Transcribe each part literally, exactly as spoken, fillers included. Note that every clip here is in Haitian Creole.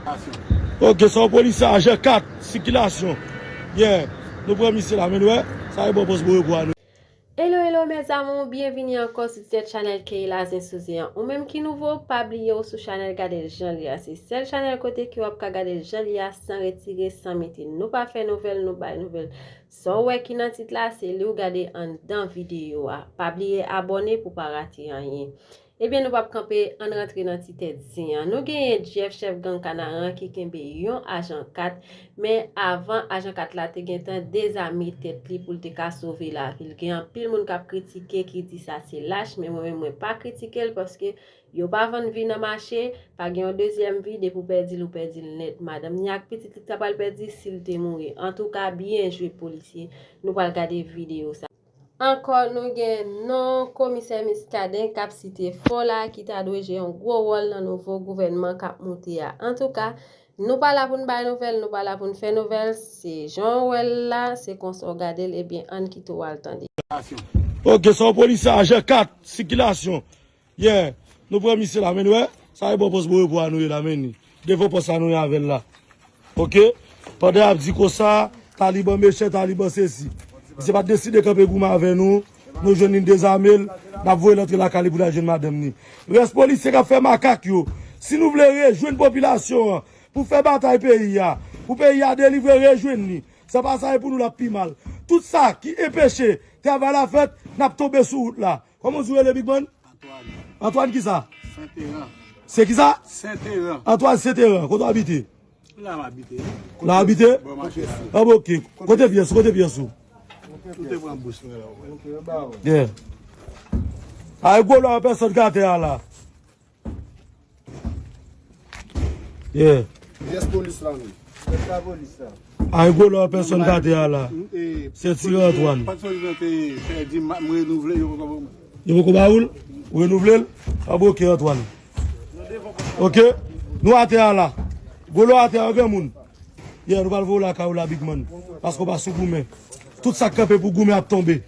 Ok, sa w polisye ajan kat, sikilasyon. Yeah, nou pran misye la, men nou wè, sa e bon pòs bon repo a nou. Hello, hello, mes amours, byenvini ankò sou tèt chanèl Keyla Zen Souze an. Ou menm ki nouvo, pa bliye w sou chanèl gade l jan li a. Se sèl chanèl kote ke w ap ka gade l jan li a, san retire, san mete. Nou pa fè nouvèl, nou bay nouvèl. Sa w wè ki nan tit la, se li w gade anndan videyo a. Pa bliye abòne pou w pa rate anyen. Ebyen, nou p ap kanpe, ann rantre nan ti tèt zen an. Nou genyen Jeff, chèf gang Kanaran, ki kenbe yon ajan kat, men avan ajan kat la te gentan dezame tèt li pou l te ka sove lavi l. Gen anpil moun k ap kritike, ki di sa se lach, men mwen menm mwen pa kritike l paske yo pa vann vi nan mache, pa gen yon dezyèm vi, depi w pèdi l, ou pèdi l nèt. Madanm ni ak pitit li ta pral pèdi si l te mouri. Antouka, byen jwe polisye. Nou pral gade videyo sa. Ankò, nou gen non komisè Muscadin k ap site fò la, ki ta dwe jwe yon gwo wòl nan nouvo gouvènman k ap moute a. Antouka, nou pa la pou n bay nouvèl, nou pa la pou n fè nouvèl, se jan w wè l la, se konsa w gade l, ebyen, ann kite w al tande. Ok, sa w polisye ajan kat, sikilasyon. Yeah, nou pran misye la, men nou wè, sa e bon pòs bon repo a nou ye la, men ni. Devan pòs la nou ye avè l la. Ok? Pandan y ap di konsa, Taliban mechan, Taliban sesi. Misye pa t deside kanpe goumen avè nou, nou jwenn li n dezame l, n ap voye l antre lakay li pou l al jwenn madanm ni. Rès polisye k ap fè makak yo, si nou vle rejwenn popilasyon an, pou fè batay peyi a, pou peyi a delivre, rejwenn li. San pa sa, e pou nou l ap pi mal. Tout sa ki enpeche travay la fèt, n ap tonbe sou wout la. Kòman w di w rele, Big Man? Antoine. Antoine kisa? Saint-Eran. Se kisa? Saint-Eran. Antoine Saint-Eran, kote w abite? La m abite. La w abite? Bò mache sou. Ah, ok. Kote pyès ou? Kote pyès ou? Ou te pran bous mwen la, ou wè. Yeah. Ay, gwo lò an pèsòn k atè a la. Yeah. Pyès polis la, wi. Pyès la polis la. Ay, gwo lò an pèsòn k atè a la. Se tire Antoine. Patwon yo te fè di m renouvle, yo poko ba m. Yo poko ba ou l? Ou renouvle l? Ah, bon, ok, Antoine. Ok? Nou atè a la. Gwo lò atè a, granmoun. Yeah, nou pral voye w lakay ou la, Big Man. Paske w pa sou goumen. Tout sa k kanpe pou goumen ap tonbe.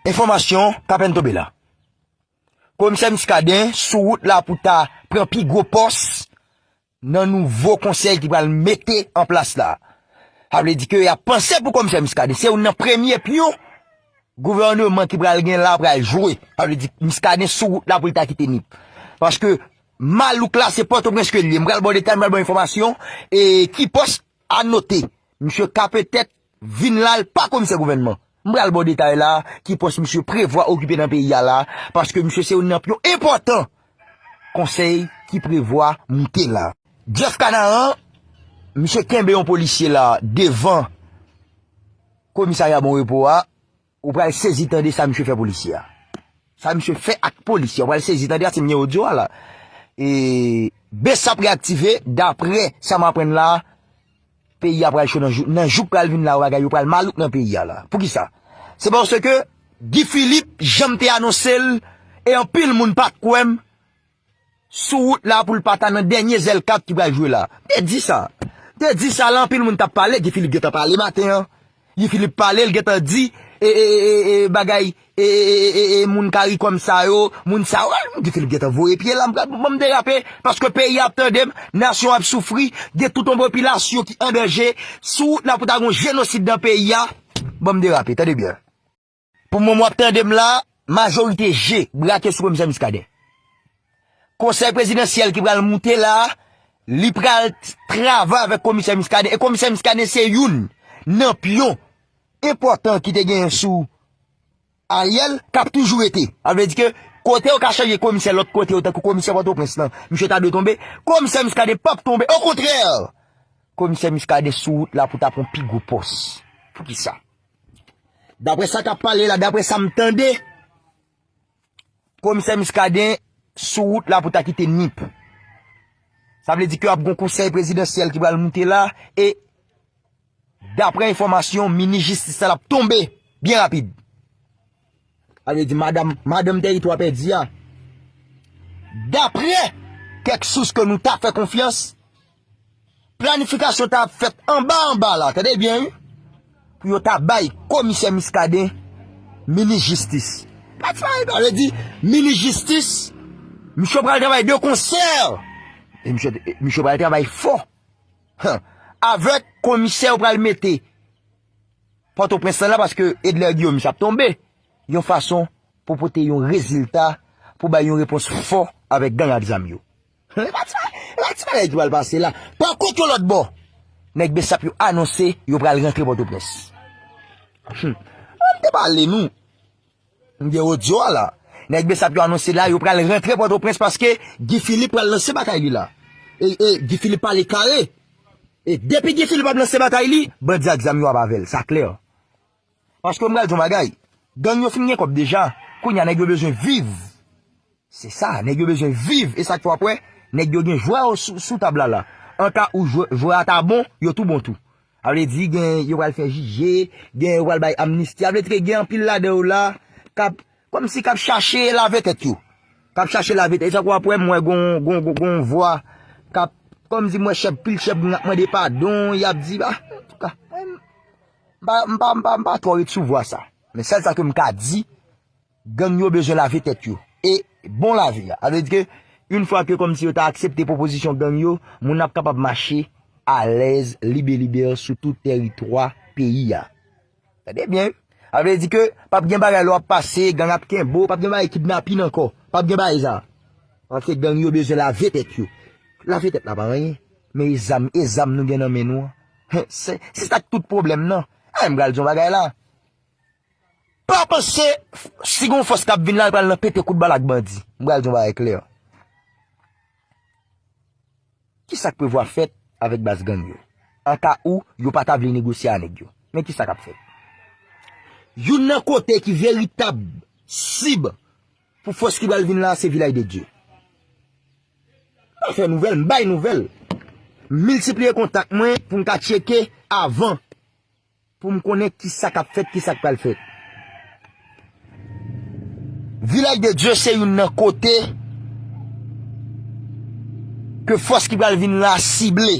Enfòmasyon k apèn tonbe la. Komisè Muscadin sou wout la pou ta pran pi gwo pòs nan nouvo konsèy ki pral mete an plas la. Sa vle di ke y ap panse pou komisè Muscadin. Se youn nan premye pyon gouvèneman ki pral gen la pral jwe. Sa vle di Muscadin sou wout la pou l ta kite Nip. Paske malouk la se Pòtoprens ke l ye. M pral ba w detay, m pral ba w enfòmasyon. E ki pòs a note. Misye ka petèt vin la, l pa komisè gouvènman. M pral ba w detay la, ki pòs misye prevwa okipe nan peyi a la, paske misye se youn nan pyon enpòtan konsèy ki prevwa moute la. Jeff Canaran, misye kenbe yon polisye la devan komisarya Bon Repo a, ou pral sezi tande sa misye fè polisye a. Sa misye fè ak polisye a, ou pral sezi tande a, se m gen odyo a la. E, besap reaktive, daprè sa m aprann la, peyi a pral cho nan jou, nan jou k pral vin la, bagay yo pral malouk nan peyi a la. Poukisa? Se paske Guy Philippe, jan m te anonse l, e anpil moun pa t kwè m, sou wout la pou l pa ta nan dènye zèl kat ki pral jwe la. M te di sa. M te di sa la, anpil moun t ap pale, Guy Philippe gentan pale maten an. Guy Philippe pale, l gentan di, e, e, e, e, e, bagay, e, e, e, e, e, moun CARICOM sa yo, moun sa yo, Guy Philippe gentan voye pye la, m pral, ban m derape, paske peyi a ap tande m, nasyon ap soufri, gen tout yon popilasyon ki an danje, sou wout la pou ta gon jenosid nan peyi a, ban m derape, tande byen. Pou moman w ap tande m la, majorite je brake sou komisè Muscadin. Konsèy prezidansyèl ki pral moute la, li pral t-, travay avèk komisè Muscadin. E komisè Muscadin se youn nan pyon enpòtan ki te genyen sou Ariel, k ap toujou rete. Sa vle di ke kote yo ka chanje komisè lòt kote yo, tankou komisè Pòtoprens lan, misye ta dwe tonbe. Komisè Muscadin p ap tonbe. Okontrè, komisè Muscadin sou wout la pou ta pran pi gwo pòs. Poukisa? Daprè sa k ap pale la, daprè sa m tande, komisè Muscadin sou wout la pou ta kite Nip. Sa vle di ke ap gon konsèy prezidansyèl ki pral moute la, e daprè enfòmasyon, minis jistis la ap tonbe byen rapid. Sa vle di madanm, madanm tèritwa pèdi a. Daprè kèk sous ke nou ta fè konfyans, planifikasyon ta ap fèt anba anba la, tande byen wi, pou yo ta bay komisè Muscadin minis jistis. Sa vle di, minis jistis, misye pral travay de konsè E misye, misye pral travay fò. Avèk komisè yo pral mete Pòtoprens lan la, paske Edler Guillaume misye ap tonbe. Yon fason pou pote yon rezilta, pou bay yon repons fò avèk gang ak zam yo. E pa ti, e pa ti bagay ki pral pase la. Pa kont yon lòt bò, nèg Besap yo anonse yo pral rantre Pòtoprens. Hmm. An te pale nou. M gen odyo a la. Nèg Besap yo anonse la, yo pral rantre Pòtoprens paske Guy Philippe pral lanse batay li la. E, e Guy Philippe pale kare. E depi Guy Philippe ap lanse batay li, bandi ak zam yo ap avè l. Sa klè. Paske m pral di yon bagay. Gang yo fin gen kòb deja. Kounye a nèg yo bezwen viv. Se sa, nèg yo bezwen viv. E sa k fè w ap wè, nèg yo gen jwè yo sou, sou tab la la. An ka ou jwè, jwè a ta bon, yo tou bon tou. Sa vle di, gen, yo pral fè jije, gen, yo pral bay amnisti. Sa vle di ke gen anpil ladan yo la, k ap, kòmsi k ap chache lave tèt yo. K ap chache lave tèt. E sa k w ap wè, m wè gon, gon, gon, gon vwa, k ap, kòmsi m wè chèf, pil chèf gang ap mande padon, y ap di, ah, antouka, mwen, m pa, m pa, m pa, m pa twò ret sou vwa sa. Men sèl sa ke m ka di, gang yo bezwen lave tèt yo. E bon lave a. Sa vle di ke, yon fwa ke kòmsi yo ta aksepte pwopozisyon gang yo, moun ap kapab mache alèz, libe libe sou tout tèritwa peyi a. Tande byen. Sa vle di ke p ap gen bagay lè w ap pase, gang ap kenbe w, p ap gen bagay kidnapin ankò. P ap gen bagay sa. Paske gang yo bezwen lave tèt yo. Lave tèt la pa anyen. Men e zam, e zam nou gen nan men nou an. Se, se sa k tout pwoblèm nan. Ay, m pral di yon bagay la. Pa panse, si gon fòs k ap vin la, l pral nan pete kout bal ak bandi. M pral di yon bagay klè. Kisa k prevwa fèt avèk baz gang yo? An ka ou, yo pa ta vle negosye a nèg yo. Men kisa k ap fèt? Youn nan kote ki veritab sib pou fòs ki pral vin la, se Vilaj de Dye. M pa fè nouvèl, m bay nouvèl. M miltipliye kontak mwen pou m ka tcheke avan. Pou m konnen kisa k ap fèt, kisa k pral fèt. Vilaj de Dye se youn nan kote ke fòs ki pral vin la sible.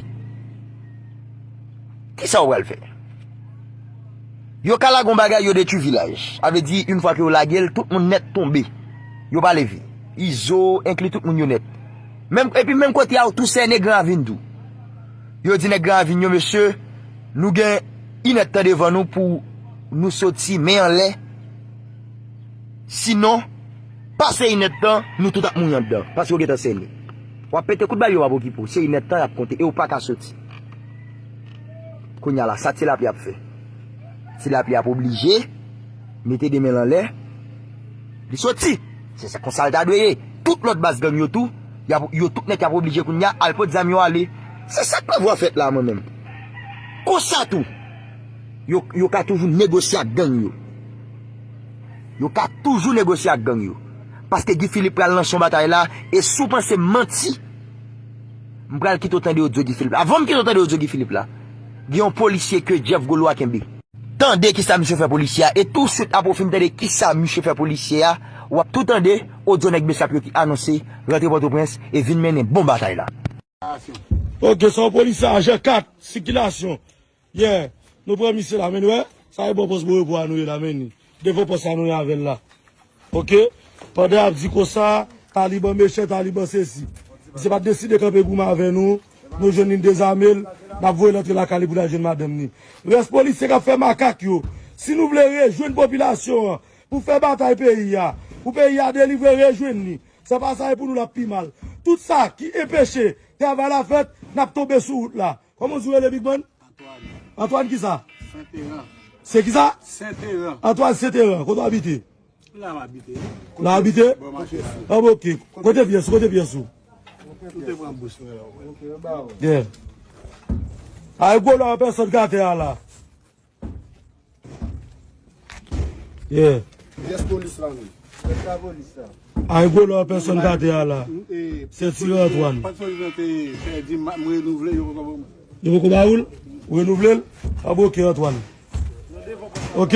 Kisa yo pral fè? Yo ka lage yon bagay, yo detwi vilaj. Sa vle di, yon fwa ke yo lage l, tout moun nèt tonbe. Yo pa leve. Izo, enkli tout moun yo nèt. Menm, epi menm kote a, yo tou sène Gran Ravin tou. Yo di nèg Gran Ravin yo, mesye, nou gen inèdtan devan nou pou nou soti men anlè. Sinon, pase inèdtan, nou tout ap mouri anndan. Paske yo gentan sène. W ap pete kout bal, yo p ap okipe w. Se inèdtan y ap konte e w pa ka soti. Kounye a la, sa Ti Lapli ap fè? Ti Lapli ap oblije mete de men l anlè, li soti. Se sa konsa l ta dwe ye. Tout lòt baz gang yo tou, y ap, yo tout nèt y ap oblije kounye a al pot zam yo ale. Se sa k prevwa fèt la, mwen menm. Konsa tou, yo, yo ka toujou negosye ak gang yo. Yo ka toujou negosye ak gang yo. Paske Guy Philippe pral lanse yon batay la, e si w panse m manti, m pral kite w tande odyo Guy Philippe la. Avan m kite w tande odyo Guy Philippe la, gen yon polisye ke Jeff Golo a kenbe. Tande kisa misye fè polisye a, e touswit apre w fin tande kisa misye fè polisye a, w ap tou tande odyo nèg Besap yo ki anonse rantre Pòtoprens e vin mennen bon batay la. Ok, sa w polisye a, Jean kat, sikilasyon. Yeah, nou pran misye la, men wè, sa e bò pòs Borepo a nou ye la, men. Devan pòs la nou ye avè l la. Ok? Pandan y ap di konsa, Taliban mechan, Taliban sesi. Misye pa t deside kanpe goumen avè nou, nou jwenn li, n dezame l, n ap voye l antre lakay li pou l al jwenn madanm ni. Rès polisye k ap fè makak yo, si nou vle rejwenn popilasyon an, pou fè batay peyi a, pou peyi a delivre, rejwenn li. Se pa sa e pou nou l ap pi mal. Tout sa ki enpeche travay la fèt, n ap tonbe sou wout la. Kòman w di w rele, Big Man? Antoine. Antoine kisa? Saint-Laurent. Se kisa? Saint-Laurent. Antoine Saint-Laurent, kote w abite? La m abite. La w abite? Bò mache sou. Ah, ok. Kote pyès ou? Kote pyès ou? Ou te pran bous mwen la, ou wè. Yeah. Ay, gwo lò an pèsòn k atè a la. Yeah. Pyès polis la menm. Pyès la polis la. Ay, gwo lò an pèsòn k atè a la. Se Ti Antoine. Yo poko ba ou l? Ou renouvle l? An bon, ok, Antoine. Ok?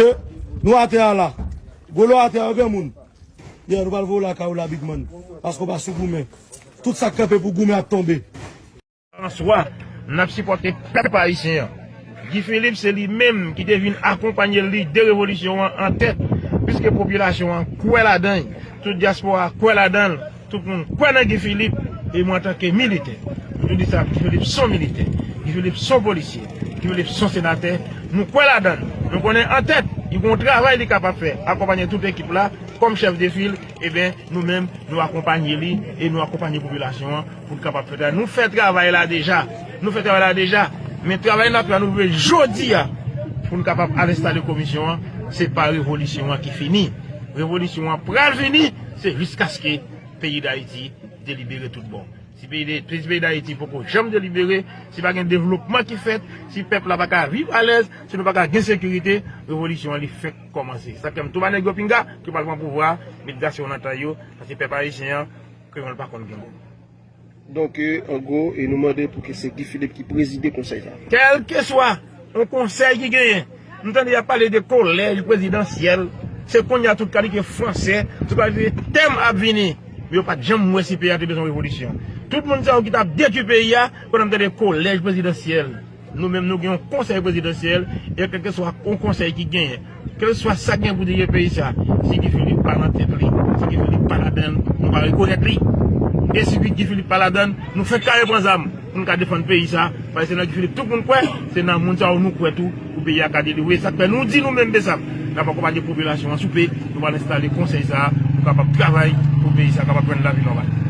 Nou atè a la. Gwo lò atè a, granmoun. Yeah, nou pral voye w lakay ou la, Big Man. Paske w pa sou goumen. Tout sa k kanpe pou goumen ap tonbe. Answa, n ap sipòte pèp ayisyen an. Guy Philippe se li menm ki te vin akonpanye lidè revolisyon an an tèt, piske popilasyon an kwè ladan l, tout dyaspora a kwè ladan l, tout moun kwè nan Guy Philippe. E mwen antanke militè, m toujou di sa, Guy Philippe se yon militè, Guy Philippe se yon polisye, Guy Philippe se yon senatè, nou kwè ladan l. Nou konnen an tèt, li gen yon travay li kapab fè, akonpaye tout ekip la, kòm chèf de fil, ebyen, nou menm, nou akonpaye li e nou akonpaye popilasyon an pou l kapab fè travay. Nou fè travay la deja, nou fè travay la deja, men travay n ap fè a, nou rive jodi a, pou n kapab al enstale komisyon an, se pa revolisyon an ki fini. Revolisyon an pral fini, se jiskaske peyi Dayiti delibere tout bon. Si peyi de, si peyi Dayiti poko janm delibere, si pa gen devlopman ki fèt, si pèp la pa ka viv alèz, si nou pa ka gen sekirite, revolisyon an li fèk kòmanse. Sa k fè m tou ba nèg yo pinga, ki pral pran pouvwa, met gasyon nan tay yo, paske pèp ayisyen an, kreyòl pa konn gen gou. Donk, an gwo, e nou mande pou ke se Guy Philippe ki prezide konsèy sa. Kèlkeswa yon konsèy ki genyen, m tande y ap pale de kolèj prezidansyèl, se kounye a tout kalite fransè, tout kalite tèm ap vini. Men yo pa t janm wè si peyi a te bezwen revolisyon. Tout moun sa yo ki t ap detwi peyi a, pandan m tande kolèj prezidansyèl. Nou menm nou gen yon konsèy prezidansyèl, e kèlkeswa yon konsèy ki genyen, kèlkeswa sa gen pou dirije peyi sa, si Guy Philippe pa nan tèt li, si Guy Philippe pa ladan l, nou pa rekonèt li. E si Guy Philippe pa ladan l, nou fèk kare pran zam pou n ka defann peyi sa, paske se nan Guy Philippe tout moun kwè, se nan moun sa yo nou kwè tou pou peyi a ka delivre. Sa k fè nou di nou menm Besap, n ap akonpaye popilasyon an sou pe, nou pral enstale konsèy sa pou kapab travay pou peyi sa kapab jwenn lavi nòmal.